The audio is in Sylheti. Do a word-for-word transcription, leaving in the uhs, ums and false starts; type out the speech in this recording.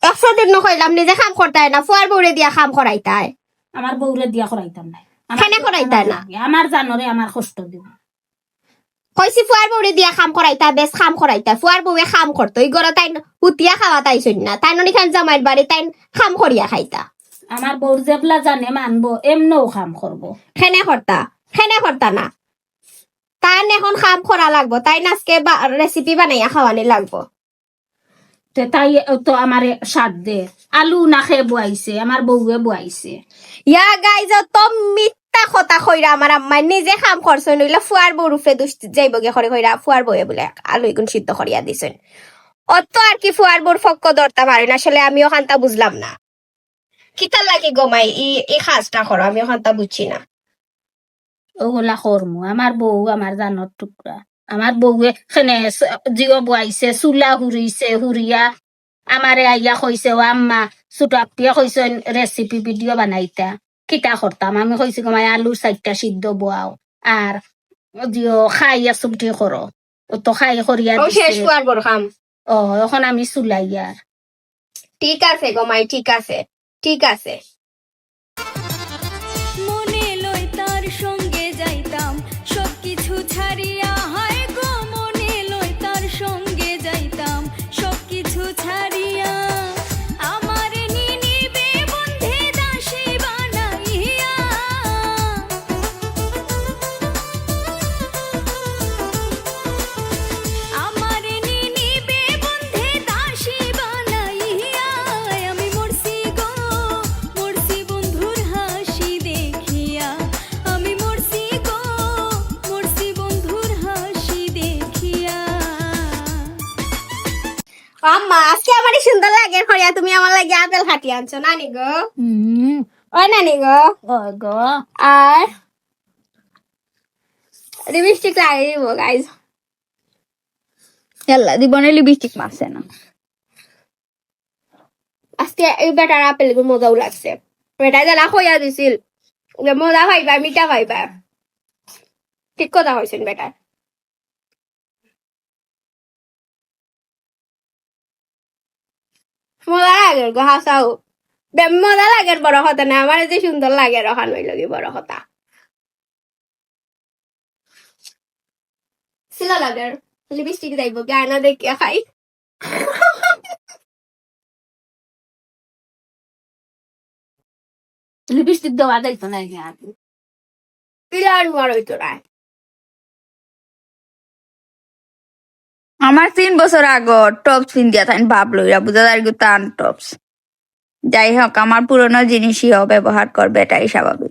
অতদিন নু কইলাম নিজে কাম করতায় না, ফুয়ার বউরে দিয়া কাম করাইতায়। আমার বউরে দিয়া করাইতাম না। আমার কেনে করাইতায় না? আমার জানরে আমার কষ্ট দিবো। কইছি ফুয়ার বউরে দিয়া কাম করাইতা, বেশ কাম করাইতা। ফুয়ার বউয়ে কাম করতো, ই ঘরো তাইন হুতিয়া খাওয়াত আইছইন না। তাইন অনিখান জামাইর বাড়ি, তাইন কাম করিয়া খাইতা। আমার বউর যেবলা জানে মানবো, এমনেও কাম করবো। কেনে করতা? কেনে করতা না? তাইন এখন কাম করা লাগবো, তাইন আজকে বা-, recipe বানাইয়া খাওয়ানি লাগবো। তে তাই তো আমারে সাথ দে। আলু না খে বুয়াইছে, আমার বউয়ে বুয়াইছে। ইয়া গাইজ, অত মিথ্যা কথা কইরা আমার আম্মায় নিজে কাম করছইন, অইলে ফুয়ার বউর উপরে দুষ যাইবো গি করি কইরা, ফুয়ার বউয়ে বুলে আলু ইগুন সিদ্ধ করিয়া দিছইন। অত আর কি ফুয়ার বউর পক্ষ ধরতা পারইন, আসলে আমিও খান্তা বুঝলাম না। কিতার লাগি গো মাই ই, ই কাজটা করো, আমিও খান্তা বুঝছি না। ওগুলা করমু। আমার বউ আমার জানর টুকরা। আমার বউয়ে কেনে স-, জিও বুয়াইছে, চুলা হুরিছে, হুরিয়া আমারে আইয়া কইছে, "ও আম্মা, ছোট আপ্পিয়ে কইছইন recipe video বানাইতা।" কিতা করতাম? আমি কইছি, "গো মাই, আলু চাইরটা সিদ্ধ বুয়াও, আর জিও খাইয়া চুমটি করো।" ও তো খাই করিয়া ও দিছে। শেষ ফুয়ার বউর কাম। ও, এখন আমি চুলাইয়ার। ঠিক আছে গো মাই, ঠিক আছে, ঠিক আছে। মনে লয় তার সঙ্গে যাইতাম সবকিছু ছাড়িয়া, হায় গো, মনে লয় তার সঙ্গে যাইতাম সবকিছু ছাড়িয়া। আমারে নি নিবে বন্ধে দাসী বানাইয়া। আমারে নি নিবে বন্ধে দাসী বানাইয়া। আমি মরছি গো, মরছি বন্ধুর হাসি দেখিয়া। আমি মরছি গো, মরছি বন্ধুর হাসি দেখিয়া। ও আম্মা, আজকে আমারে সুন্দর লাগের করিয়া তুমি আমার লাগি আপেল কাটি আনছো, নানি গো? হুম। ও নানি গো? ও গো। আর লিপস্টিক লাগাই দিব, গাইজ। ইয়াল্লা, জীবনে লিপস্টিক মাখছে না। আজকে এই বেটার আপেল মজাও লাগছে। বেটায় যেলা কইয়া দিছিল, যে মজা পাইবা, মিঠা পাইবা। ঠিক কথা কইছইন বেটায়। মজা লাগের গো, হাছাউ। বে-, মজা লাগের বড় কথা না, আমারে যে সুন্দর লাগের অখান অইলো গি বড় কথা। সিলা লাগের, লিপস্টিক যাইবো, গানা দেখিয়া খাই। লিপস্টিক দেওয়া যাইতো না এখানে আর কি। পিলার মার হইতো না। আমার তিন বছর আগর টপস পিন্দিয়া তাইন ভাব লইরা, বুঝা যায় গো তান টপস। যাই হোক, আমার পুরনো জিনিসই ব্যবহার করবে, এটাই স্বাভাবিক।